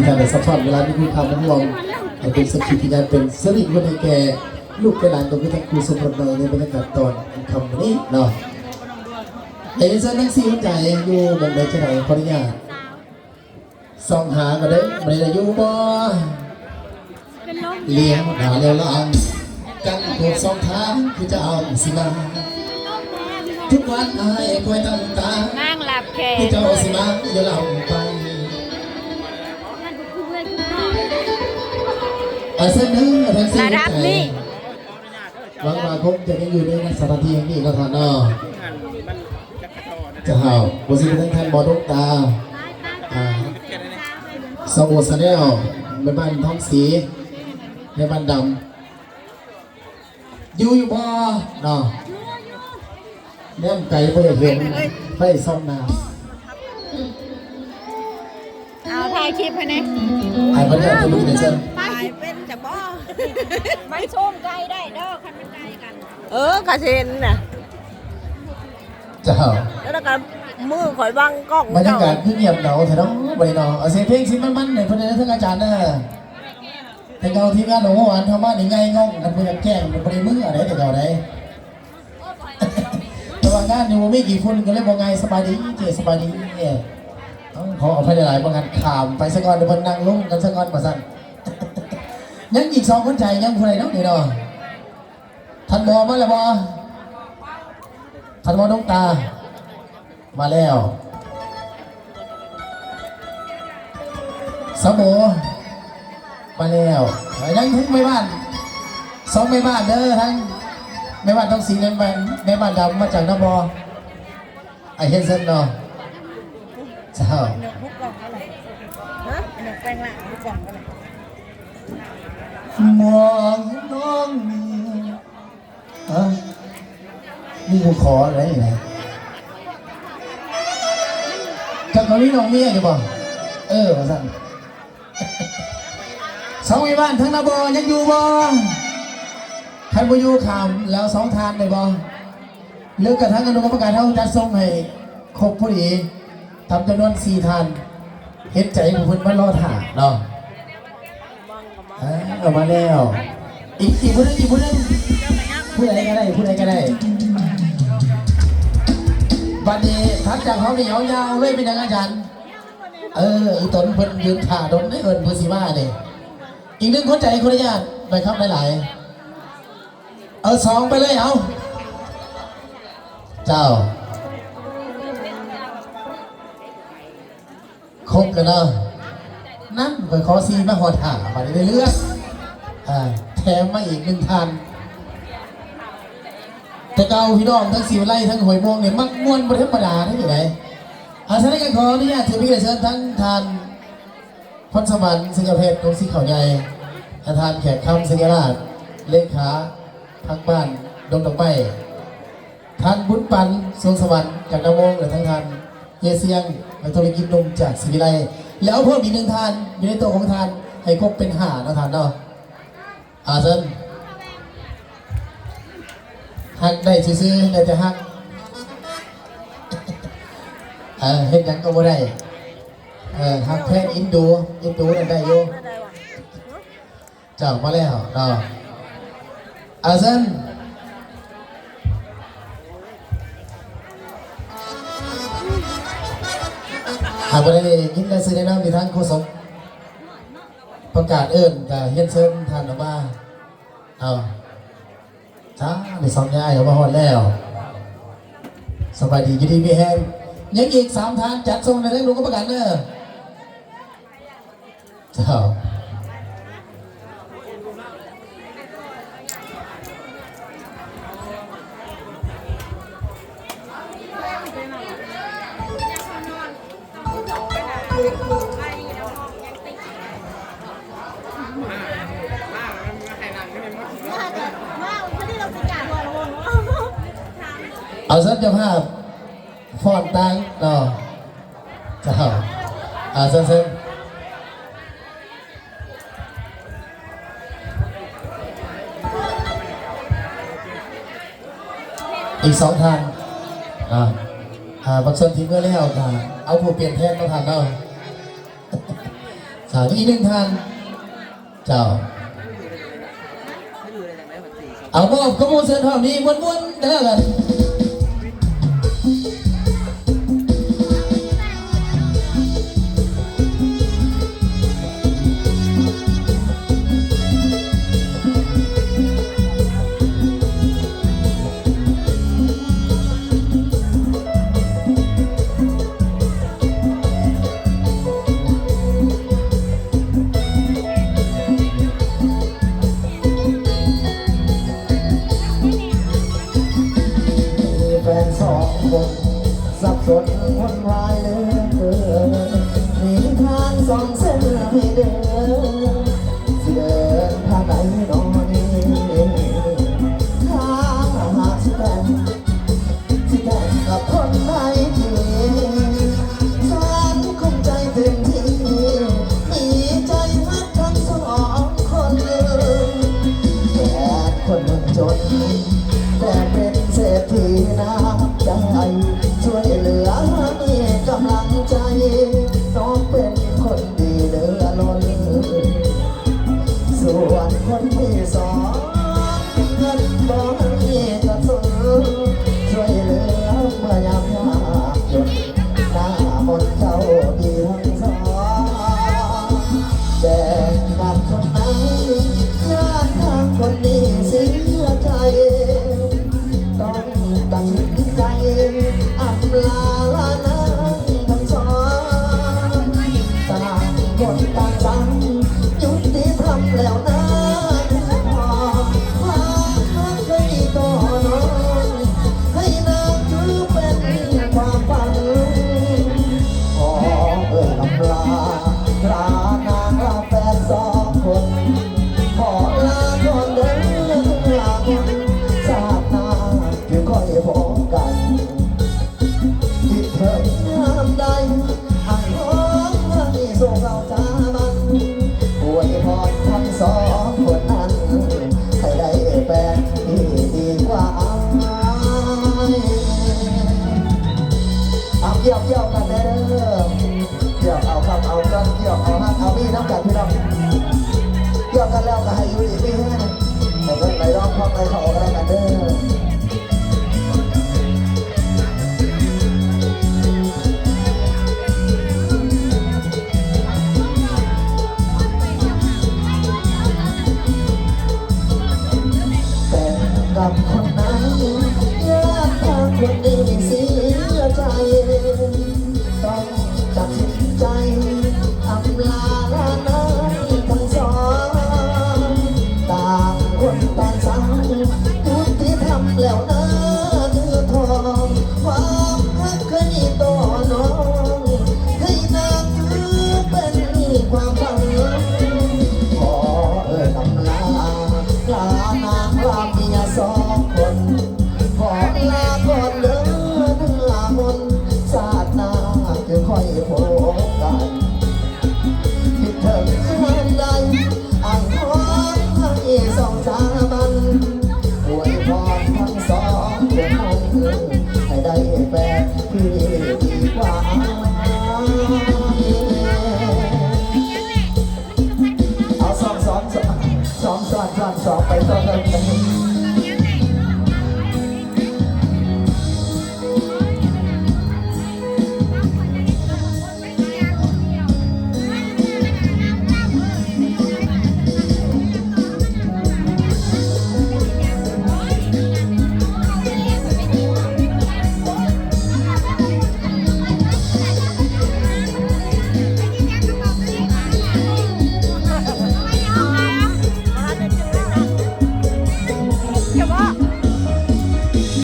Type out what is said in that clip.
ການໄດ້ຊັບຊ້ອນເວລາມີຄຸນຄ່າມາຮ່ວມ ໃຫ້ເປັນສັກຂີພິຍານ ເປັນສິລິມຸງຄຸນໃຫ້ແກ່ລູກແກ່ຫຼານ ກໍຄືທັງຄູ່ສົມລົດໃໝ່ໃນບັນຍາກາດຕອນຄ່ຳມື້ນີ້ເນາະ. ເອີ ເຊີນທັງສີ່ຫົວໃຈ ຢູ່ໝ່ອງໃດຈະໄດ້ ຂໍອະນຸຍາດ ສ່ອງຫາກໍເດີ ບໍ່ໄດ້ຢູ່ບໍ່? ເປັນລົມ ລ້ຽວໜ້າລ້ຽວຫຼັງ ກັນພວກສອງທາງ ຄືເຈົ້າຊິມາ ທຸກວັນອ້າຍຄອຍຕັ້ງຕາ ນາງຮັບແຂກ ຄືເຈົ້າຊິມາ ຢ່າລຳໄປ ອາ ເຊີນເດີ ທັງສີ່ ລະດັບນີ້ ໃຈ ຫວັງວ່າຄົງຈະຍັງຢູ່ໃນສະຖານທີ່ແຫ່ງນີ້ເນາະທ່ານເນາະ. ເຈົ້າ ບໍ່ຊິໄປທາງທ່ານໝໍດວງຕາ ອ່າ ຊາວໂອຊາແນວ ແມ່ບ້ານທອງສີ ແມ່ບ້ານດຳ ຢູ່ຢູ່ບໍ່ເນາະ? ແນມໄກບໍ່ຢາກເຫັນ ໄຟສ່ອງໜ້າ. ເອົາ ຖ່າຍຄລິບໃຫ້ແດ່ ໃຫ້ເພິ່ນໄດ້ເບິ່ງໄດ້ເຊີນ ໄປເປັນຈະບໍ່ ມັນຊູມໄກໄດ້ເດີ ຄັນມັນໄກກັນ ເອີ ກະຊິເຫັນນະ ເຈົ້າ ແລ້ວກະມືຂ້ອຍບັງກ້ອງ ບັນຍາກາດຄືງຽບເຫງົາແທ້ເນາະ ບັດນີ້ເນາະ. ເອົາ ສຽງເພງຊິມັນໆ ໃຫ້ເພິ່ນໄດ້ເຖິງອາຈານເດີ. ແຕ່ເກົ່າທີມງານຫຼວງພໍ່ຫວານເຮົາມານີ້ໃຫຍ່ງົງ ຄັນບໍ່ຢາກແຈ້ງບໍ່ໄດ້ເມືອໃດ ແຕ່ເກົ່າໃດ. ແຕ່ວ່າງານນີ້ບໍ່ມີຂີ້ຝຸ່ນ ກໍເລີຍບໍ່ງ່າຍ. ສະບາຍດີເຈ້ ສະບາຍດີ. ເອີ ຂໍອະໄພຫຼາຍໆ ບາງອັນຂ້າມໄປສາກ່ອນ ເພິ່ນນັ່ງລົມກັນສາກ່ອນວ່າຊັ້ນ. ຍັງອີກສອງຄົນໃຈ ຍັງຜູ້ໃດເນາະນີ້ເນາະ? ທ່ານໝໍມາແລ້ວບໍ່? ທ່ານໝໍດວງຕາ ມາແລ້ວ. ສາວໂມ ມາແລ້ວ. ເອີ ຍັງເຖິງແມ່ບ້ານ ສອງແມ່ບ້ານເດີ ທັງແມ່ບ້ານທອງສີ ແລະ ແມ່ ແມ່ບ້ານດຳ ມາຈາກນາບໍ່? ອ້າຍເຮັດຊັ້ນເນາະ. ເຈົ້າ ມອງນ້ອງມີ ຮະ ມີຜູ້ຂໍໄດ້ນະ ເຈົ້າກໍມີນ້ອງເມຍຢູ່ບໍ່? ເອີ ວ່າຊັ້ນ. ສອງແມ່ບ້ານທາງນາບໍ່ຍັງຢູ່ບໍ່? ຄັນບໍ່ຢູ່ ຂ້າມແລ້ວສອງທ່ານໄດ້ບໍ່? ຫຼືກະທາງອະນຸກຳມະການເຮົາຈັດສົ່ງໃຫ້ຄົບພໍດີ ຕາມຈຳນວນສີ່ທ່ານ ເຫັນໃຈຜູ້ເພິ່ນມາລໍຖ້າເນາະ. ເອີ ມາແລ້ວ ອີກ ອີກຜູ້ໜຶ່ງ ອີກຜູ້ໜຶ່ງ ຜູ້ໃດກໍໄດ້ ຜູ້ໃດກໍໄດ້. ບັດນີ້ຖັດຈາກເຮົານີ້ເອົາຍາວເລີຍ ເປັນຫຍັງອາຈານ? ເອີ ອີຕົນເພິ່ນຢືນຖ້າດົນເດ້ ເອີ້ນເພິ່ນຊິມາເດ້. ອີກໜຶ່ງຄົນໃຈ ຂໍອະນຸຍາດ ໄປຄັບຫຼາຍໆ. ເອີ ສອງໄປເລີຍ ເອົາ ເຈົ້າ. ຄົບແລ້ວເນາະ ນັ້ນ ຂ້ອຍຂໍສີ່ມາຮອດຫ້າ ບາດນີ້ໄດ້ເລື່ອນ ອ່າ ແຖມມາອີກໜຶ່ງທ່ານ. ແຕ່ເກົ່າພີ່ນ້ອງທັງສີວິໄລ ທັງຫ້ວຍມ່ວງນີ້ມັກມ່ວນບໍ່ທຳມະດາເດ້ນີ້ໃດ. ອາ ສະນັ້ນກໍຂໍອະນຸຍາດຖືເມກໄດ້ເຊີນທັງທ່ານ ພອນສະຫວັນ ໄຊຍະເພັດ ລົງສີເຂົ້າໃຫຍ່ ແລະ ທ່ານແຂກຄຳ ໄຊຍະລາດ ເລຂາພັກບ້ານດົງດອກໄມ້, ທ່ານບຸນປັນ ສວງສະຫວັນ ຈາກນາໂມງ ແລະ ທັງທ່ານເຮຍຊຽງ ນັກທຸລະກິດໜຸ່ມຈາກສີວິໄລ ແລະ ເອົາເພີ່ມອີກໜຶ່ງທ່ານຢູ່ໃນໂຕະຂອງທ່ານ ໃຫ້ຄົບເປັນຫ້າເນາະທ່ານເນາະ. ອາ ເຊີນ. ຮັກໄດ້ຊື່ໆ ໄດ້ແຕ່ຮັກ ເອີ ເຮັດຫຍັງກໍບໍ່ໄດ້. ເອີ ຮັກແພງເອັນດູ ເອັນດູນັ້ນໄດ້ຢູ່. ເຈົ້າມາແລ້ວເນາະ ອາເຊີນ. ຫາກບໍ່ໄດ້ຍິນລາຍຊື່ແນະນຳ ທີ່ທາງໂຄສົກປະກາດເອີ້ນ ກະຮຽນເຊີນທ່ານອອກມາ. ເອົາ ຈ້າ ມີສອງຍາຍເຂົ້າມາຮອດແລ້ວ. ສະບາຍດີ ຢູ່ດີມີແຮງ. ຍັງອີກສາມທ່ານ ຈັດສົ່ງໃນເລື່ອງລູກກັບປະກັນເດີ. ເຈົ້າ. ເອົາຊັ້ນເຈົ້າພາບ ຟ້ອນຕ່າງເນາະ ເຈົ້າ. ອາ ເຊີນ ເຊີນ ອີກສອງທ່ານ ອາ ອາ ບັກຊົນທີ່ເມືອແລ້ວ ກະເອົາຜູ້ປ່ຽນແທນເນາະທ່ານເນາະ. ອ່າ ອີກໜຶ່ງທ່ານ ເຈົ້າ ເອົາ ມອບຄຳມ່ວນຊື່ນພ້ອມນີ້ ມ່ວນໆ ກັນແລ້ວກັນ. ມີແຟນສອງຄົນ ສັບສົນວຸ່ນວາຍເຫຼືອເກີນ ມີທາງສອງເສັ້ນໃຫ້ເດີນ ຊິເດີນທາງໃດນໍນີ້ ຖ້າຫາກຊິແຕ່ງ ຊິແຕ່ງກັບຄົນໃດດີ ແຟນຂອງໃຈເຕັມທີ່ ມີໃຈຮັກທັງສອງຄົນ ແບບຄົນເມືອງຈົນ ແຕ່ເປັນເສດຖີນ້ຳໃຈ ຊ່ວຍເຫຼືອໃຫ້ກຳລັງໃຈ ນ້ອງເປັນຄົນດີເຫຼືອລົ້ນ. ສ່ວນຄົນທີສອງ ເງິນບໍ່ມີກະສົນ ຊ່ວຍເຫຼືອເມື່ອຍາມຍາກຈົນ ໜ້າມົນເຈົ້າດີທັງສອງ ແຕ່ງກັບຄົນໃດ ຢ້ານທາງຄົນນີ້ເສຍໃຈ ຕ້ອງຕັດສິນໃຈ ອຳລາລານາງທັງສອງ ຕ່າງຄົນຕ່າງສັງ ຍຸຕິທຳແລ້ວນາ ຄວາມຮັກເຄີຍມີຕໍ່ນ້ອງ ໃຫ້ນາງຖືເປັນຄວາມຝັນ ຂໍເອີ່ຍອຳລາ ລານາງລາແຟນສອງຄົນ ຂໍລາກ່ອນເດີ ລາກ່ອນ ຊາດໜ້າ ຄືຄ່ອຍພົບກັນ ຄິດເຖິງຍາມໃດ ອ້າຍຮ້ອງໄຫ້ໂສກເສົ້າສາບັນ ອວຍພອນທັງສອງຄົນນັ້ນ ໃຫ້ໄດ້ແຟນທີ່ດີກວ່າອ້າຍ. ເອົາ ກ່ຽວ ກ່ຽວກັນແດ່ເດີ ກ່ຽວເອົາຄຳເອົາເງິນ ກ່ຽວເອົາຮັກເອົາມີນຳກັນພີ່ນ້ອງ ກ່ຽວກັນແລ້ວກໍໃຫ້ຢູ່ດີມີແຮງ ໃຫ້ເງິນໄຫຼນອງຄອງໄຫຼເຂົ້າກັນແລ້ວກັນເດີ. ແຕ່ງກັບຄົນໃດ ຢ້ານທາງຄົນນີ້ເສຍໃຈ ຕ້ອງຕັດສິນໃຈ ອຳລາລານາງທັງສອງ ຕ່າງຄົນຕ່າງສັງ ຍຸຕິທຳແລ້ວນາເນື້ອທອງ ຄວາມຮັກເຄີຍມີຕໍ່ນ້ອງ ໃຫ້ນາງຖືເປັນຄວາມຝັນ ຂໍເອີ່ຍອຳລາ ລານາງລາເມຍສອງຄົນ ຂໍລາກ່ອນເດີເນື້ອມົນ ຊາດໜ້າຄືຄ່ອຍພົບກັນ ຄິດເຖິງຍາມໃດ ອ້າຍຮ້ອງໄຫ້ສອງສາມວັນ ອວຍພອນທັງສອງຄົນນັ້ນ ໃຫ້ໄດ້ແຟນທີ່ດີກວ່າອ້າຍ. ເອົາ ສອງ ສອງ ສອງ ສອງ ສອງ ສອງ ໄປຕໍ່ ໄປ